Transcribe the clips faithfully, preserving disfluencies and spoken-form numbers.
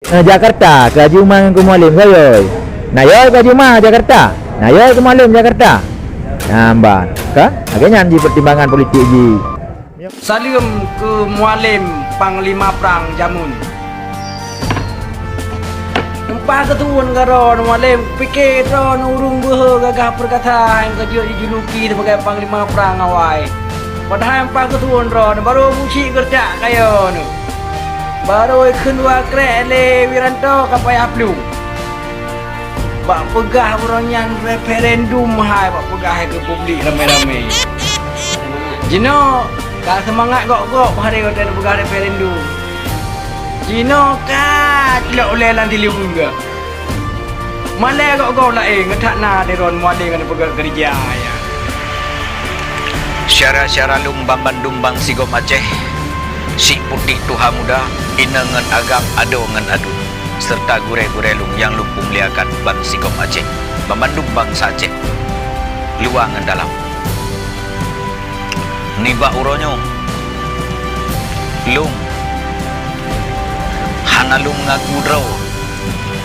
Eh, Jakarta, keu Haji Uma ngon keu Mualem, soe yoi? Na yoi keu Haji Uma Jakarta? Na yoi keu Mualem Jakarta? Nah, ban. Kan? Lagèe nyan jih pertimbangan politik jih. Saleuem keu Mualem Panglima Prang jameun. Teumpat keu tuwon keu droe Mualem, pike droe ureueng beuhe gagah peurkasa nyang ka jeuet jijuluki sibagai Panglima Prang awai. Padahai teumpat keu tuwon droe barô buci geureutak kayèe nyoe. Barô ikheun dua krek lé Wiranto ka payah plueng. Bak peugah uroe nyan referendum hai bak peugah hai keu publik ramé-ramé. Jinoe ka seumangat gob-gob hari watèe neupeugah referendum. Jinoe ka cilok ulèe lam tileue. Malèe gob-gob laén ngon that na deron muadé ngon peugah keureuja, ya. Syedara-syedara lôn banmandum bansigom Aceh, syiek putéh tuha muda, inong ngon agam, adoe ngon aduen, seureuta gurèe-gurèe lôn nyang lôn peumuliakan bansigom Aceh, banmandum bansa Aceh, luwa ngon dalam. Nibak uroe nyoe, lôn hana lôn meungaku droe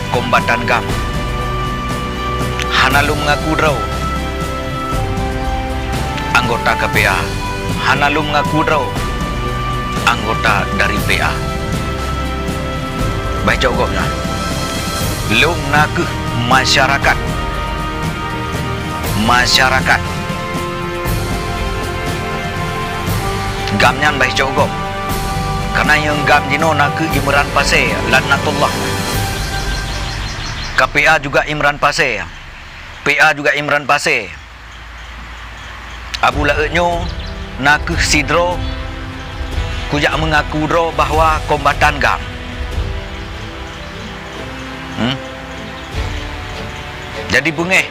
kombatan GAM. Hana lôn meungaku droe anggota K P A. Hana lôn meungaku droe anggota dari P A. Bah cok gob nyan. Lôn nakeuh masyarakat. Masyarakat. GAM nyan bah cok gob. Kareuna nyang GAM jinoe nakeuh Imran Pasè, laknatullah. K P A juga Imran Pasè. P A juga Imran Pasè. Abu Laôt nyoe nakeuh sidroe kujak meungaku droe bahwa kombatan GAM. Hmm? Jadi beungèh.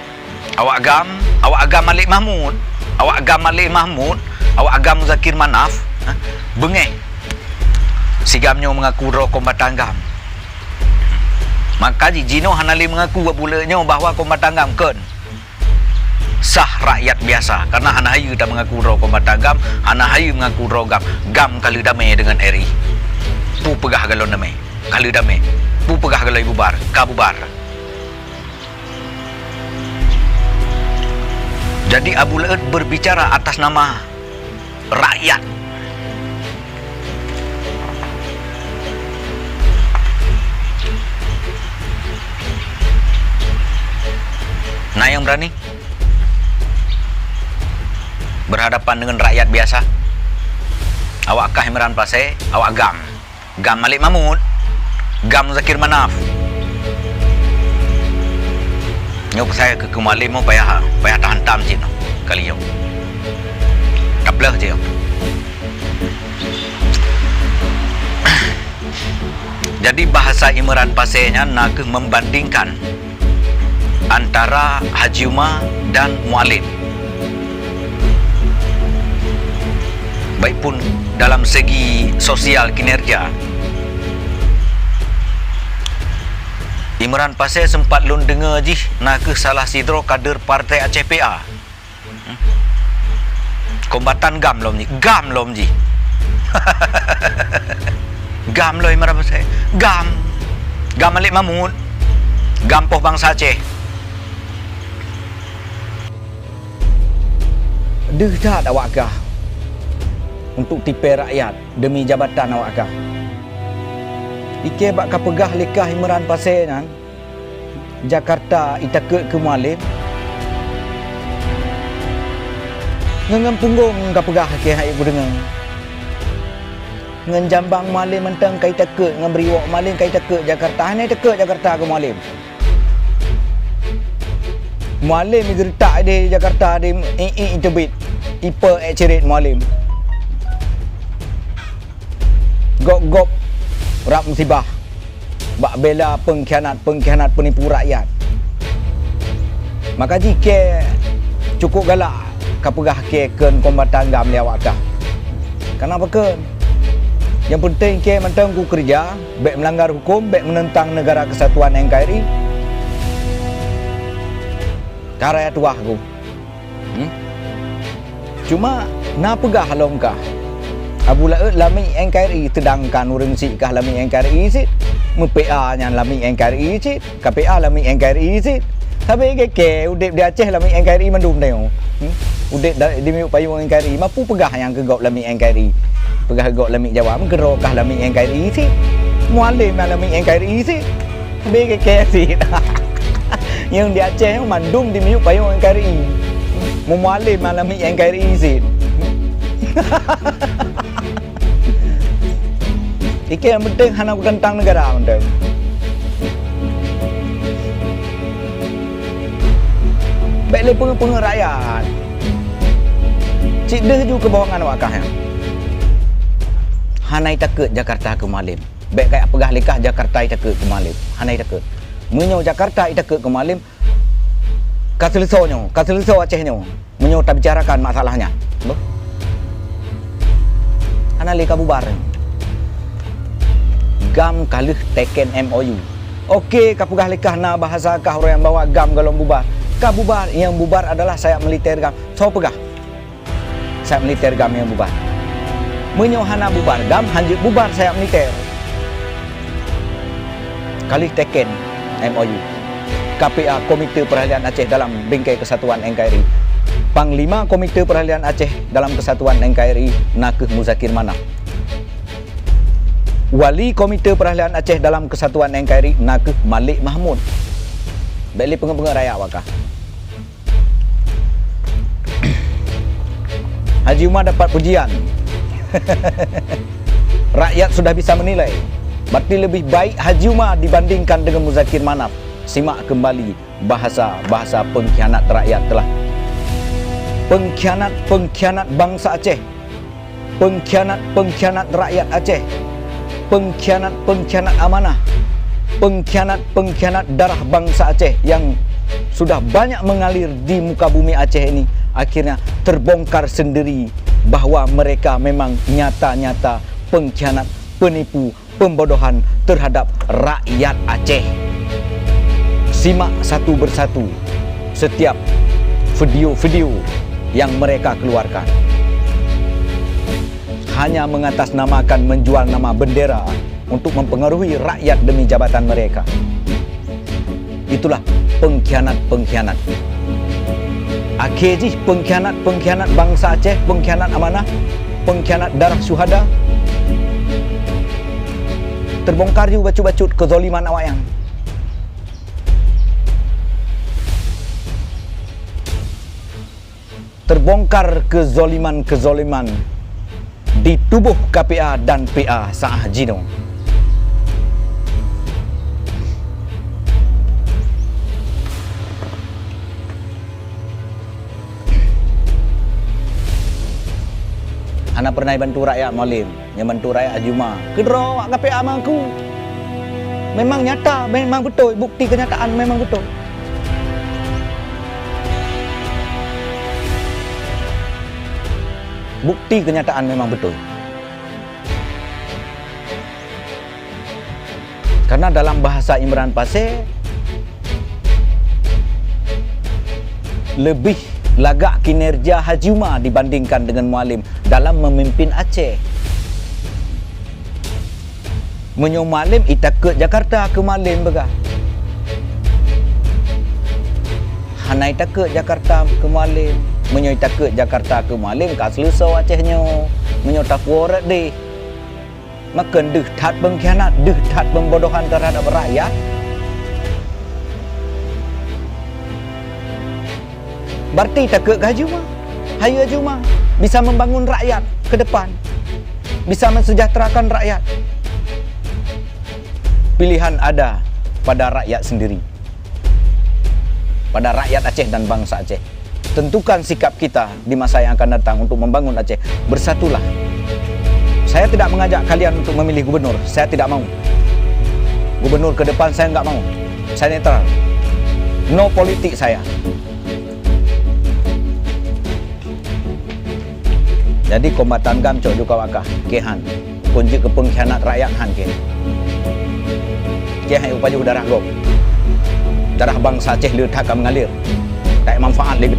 Awak GAM, awak GAM Malik Mahmud, awak GAM Malik Mahmud, awak GAM Muzakir Manaf, ha? Beungèh. Si GAM nyoe meungaku droe kombatan GAM. Maka jih jinoe hana lé meungaku Abu Laôt nyoe bahwa kombatan GAM, kon. Sah rakyat biasa, karena hana hayeue ta meungaku droe kombatan GAM, hana hayeue meungaku droe GAM. GAM ka lheueh damè deungon R I. Peue peugah galon damè? Ka lheueh damè. Peue peugah galon bubar? Ka bubar. Jadi Abu Laôt berbicara atas nama rakyat. Na nyang berani berhadapan dengan rakyat biasa? Awak kah Imran Pasè, awak GAM. GAM Malik Mahmud, GAM Muzakir Manaf. Nyoe peusaya keu, keu Mualem nyoe payah, payah tahantam cit nyoe kali nyoe. Tapleuh cit nyoe. Jadi bahasa Imran Pasè nyan nakeuh membandingkan antara Haji Uma dan Mualem, baik pun dalam segi sosial kinerja. Imran Pasè sempat lôn deungoe jih nakeuh salah sidroe kader Partai Aceh P A. Kombatan GAM lom jih, GAM lom jih. GAM lom Imran Pasè, GAM. GAM Malik Mahmud, GAM poh bansa Aceh. Deuh that awak kah untuk tipèe rakyat demi jabatan awak kah. Ikèe bak ka peugah lé kah Imran Pasè nyan, Jakarta itakot keu Mualem. Ngon, ngon punggong ka peugah kèe hai kudeungoe. Ngon jambang Mualem mantong ka itakot, ngon beriwok Mualem ka itakot Jakarta. Hana itakot Jakarta keu Mualem. Mualem igeureutak di Jakarta di iék-iék iteubiet, ipe ék cirét Mualem. Gob-gob rab musibah bak bela peungkhianat-peungkhianat peunipu rakyat. Maka jih kèe cukup galak ka peugah kèe kheun kombatan GAM lé awak kah. Kenapa kheun? Nyang peunteng kèe mantong ku keureuja, bèk meulanggar huköm, bèk meunentang Negara Kesatuan N K R I. Ka raya tuwah ku. Hmm? Cuma na peugah lom kah, Abu Laôt lamiet N K R I, seudangkan ureueng syiek kah lamiet N K R I cit. Meu-P A nyan lamiet N K R I cit, ka P A lamiet N K R I cit. Sabe kèe-kèe udép di Aceh lamiet N K R I mandum tanyoe. Hmm? Udép da-, di miyueb payong N K R I, ma peue peugah nyang keu gob lamiet N K R I. Peugah gob lamiet Jawa, meukeudroe kah lamiet N K R I cit. Mualem nyang lamiet N K R I cit. Sabe kèe-kèe cit. Nyang di Aceh nyoe mandum di miyueb payong N K R I. Meu-, mualem nyang lamiet N K R I cit. Ikèe nyang penting hana kutantang neugara mantong. Bèk lé peungeut-peungeut rakyat. Cit deuh ju keubohongan awak kah nyan. Hana itakot Jakarta keu Mualem. Bèk kajak peugah lé kah Jakarta itakot keu Mualem. Hana itakot. Meunyoe Jakarta itakot keu Mualem, ka seuleusoe nyoe, ka seuleusoe Aceh nyoe, meunyoe tabicarakan masalah nyan. Beuh. Hana lé ka bubar. GAM ka lheueh teken M O U. Oke, ka peugah lé kah na bahasa kah ureueng nyang bawa GAM gohlom bubar. Ka bubar, nyang bubar adalah sayap militer GAM. Soe peugah? Sayap militer GAM nyang bubar. Meunyoe hana bubar GAM, hanjeuet bubar sayap militer. Ka lheueh teken M O U. K P A, Komite Peralihan Aceh dalam Bingkai Kesatuan N K R I. Panglima Komite Peralihan Aceh dalam Kesatuan N K R I nakeuh Muzakir Manaf. Wali Komite Peralihan Aceh dalam Kesatuan N K R I nakeuh Malik Mahmud. Bèk lé peungeut-peungeut rakyat awak kah. Haji Uma dapat pujian. Rakyat sudah bisa menilai. Berarti lebih baik Haji Uma dibandingkan dengan Muzakir Manaf. Simak kembali bahasa-bahasa pengkhianat rakyat telah. Pengkhianat-pengkhianat bangsa Aceh. Pengkhianat-pengkhianat rakyat Aceh, pengkhianat-pengkhianat amanah, pengkhianat-pengkhianat darah bangsa Aceh yang sudah banyak mengalir di muka bumi Aceh ini, akhirnya terbongkar sendiri bahwa mereka memang nyata-nyata pengkhianat, penipu, pembodohan terhadap rakyat Aceh. Simak satu bersatu setiap video-video yang mereka keluarkan. Hanya mengatasnamakan menjual nama bendera untuk mempengaruhi rakyat demi jabatan mereka. Itulah pengkhianat-pengkhianat. Akhé jih pengkhianat-pengkhianat bangsa Aceh, pengkhianat amanah, pengkhianat darah syuhada. Terbongkar ju bacut-bacut kezaliman awaknyan. Terbongkar kezaliman-kezaliman di tuboh K P A dan P A saat jinoe. Hana pernah bantu rakyat Mualem. Nyang bantu rakyat Haji Uma. Keudroe awak K P A meuaku. Memang nyata, memang beutôi, bukti kenyataan memang beutôi. Bukti kenyataan memang beutôi. Karena dalam bahasa Imran Pasé, lebih lagak kinerja Haji Uma dibandingkan dengan Mualem dalam memimpin Aceh. Meunyoe Mualem itakot Jakarta keu Mualem peugah. Hana itakot Jakarta keu Mualem. Meunyoe itakot Jakarta keu Mualem, ka seuleusoe Aceh nyoe. Meunyoe tapuwoe rot deh. Makheun deuh that pengkhianat, deuh that pembodohan terhadap rakyat. Berarti takot keu Haji Uma. Hayeue Haji Uma bisa membangun rakyat ke depan. Bisa mensejahterakan rakyat. Pilihan ada pada rakyat sendiri. Pada rakyat Aceh dan bangsa Aceh. Tentukan sikap kita di masa yang akan datang untuk membangun Aceh. Bersatulah. Saya tidak mengajak kalian untuk memilih gubernur. Saya tidak mau. Gubernur ke depan saya nggak mau. Saya netral. No politik saya. Jadi kombatan GAM cok ju kawakah. Keuhan. Kon jeuet keu pengkhianat rakyat han keuh. Keuhan pajoh darah gob. Darah bangsa Aceh le that ka mengalir. Tak manfaat lé.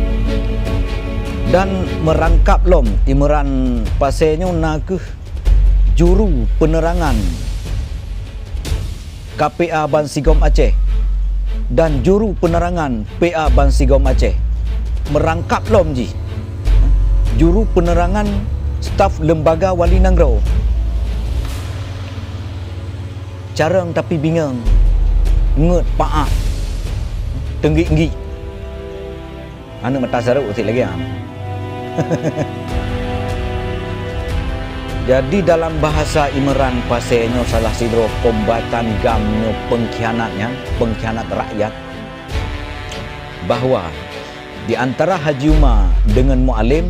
Dan meurangkab lom Imran Pasé nyoe na kheueh juru penerangan K P A Ban Sigom Aceh dan juru penerangan P A Ban Sigom Aceh meurangkap lom jih juru penerangan staf Lembaga Wali Nanggroe. Carông tapi bingung, ngeut paak, teunggik-nggik. Aneuk mata sarok cit lagèe nyan. Jadi, dalam bahasa Imran Pasè nyoe salah sidroe kombatan GAM nyoe pengkhianat nyan, pengkhianat rakyat, bahwa di antara Haji Uma dengan Mualem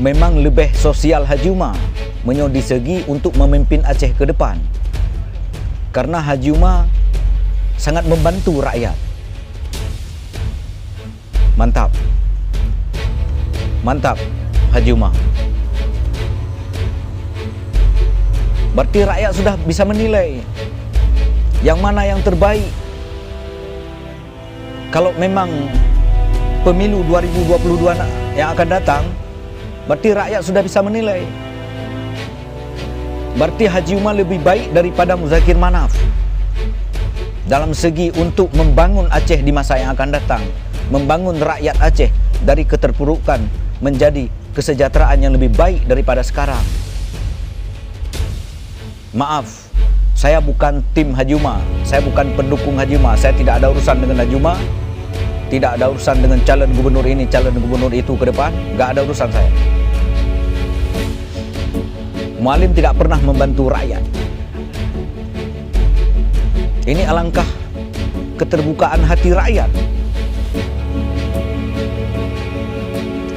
memang leubeh sosial Haji Uma meunyoe di segi untuk memimpin Aceh ke depan. Karena Haji Uma sangat membantu rakyat. Mantap. Mantap, Haji Uma. Berarti rakyat sudah bisa menilai yang mana yang terbaik. Kalau memang pemilu dua ribu dua puluh dua na-, yang akan datang, berarti rakyat sudah bisa menilai. Berarti Haji Uma lebih baik daripada Muzakir Manaf dalam segi untuk membangun Aceh di masa yang akan datang, membangun rakyat Aceh dari keterpurukan menjadi kesejahteraan yang lebih baik daripada sekarang. Maaf, saya bukan tim Haji Uma, saya bukan pendukung Haji Uma, saya tidak ada urusan dengan Haji Uma, tidak ada urusan dengan calon gubernur ini, calon gubernur itu ke depan, nggak ada urusan saya. Mualem tidak pernah membantu rakyat. Ini alangkah keterbukaan hati rakyat.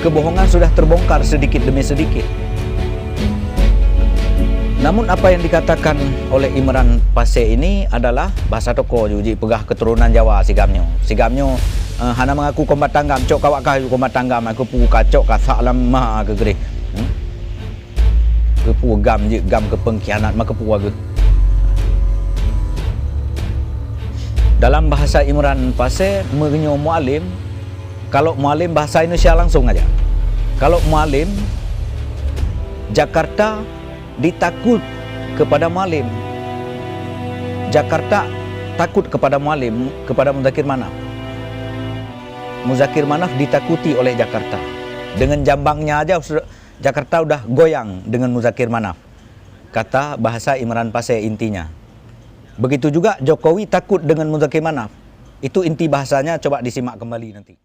Kebohongan sudah terbongkar sedikit demi sedikit. Namun, apa yang dikatakan oleh Imran Pasè ini adalah bahasa toko ju jipeugah keturunan Jawa si GAM nyoe. Si GAM nyoe, eh, hana mengaku kombatan GAM, cok kawak kah kombatan GAM, aku pu kacok kasak lam ma ke gerih. Hmm? Keupeue GAM jeuet GAM keu pengkhianat, meukeue geuh. Dalam bahasa Imran Pasè, meunyoe Mualem, kalau Mualem bahasa Indonesia langsung aja. Kalau Mualem, Jakarta ditakut kepada Mualem. Jakarta takut kepada Mualem, kepada Muzakir Manaf. Muzakir Manaf ditakuti oleh Jakarta. Dengan jambangnya aja Jakarta udah goyang dengan Muzakir Manaf, kata bahasa Imran Pasè intinya. Begitu juga Jokowi takut dengan Muzakir Manaf. Itu inti bahasanya, coba disimak kembali nanti.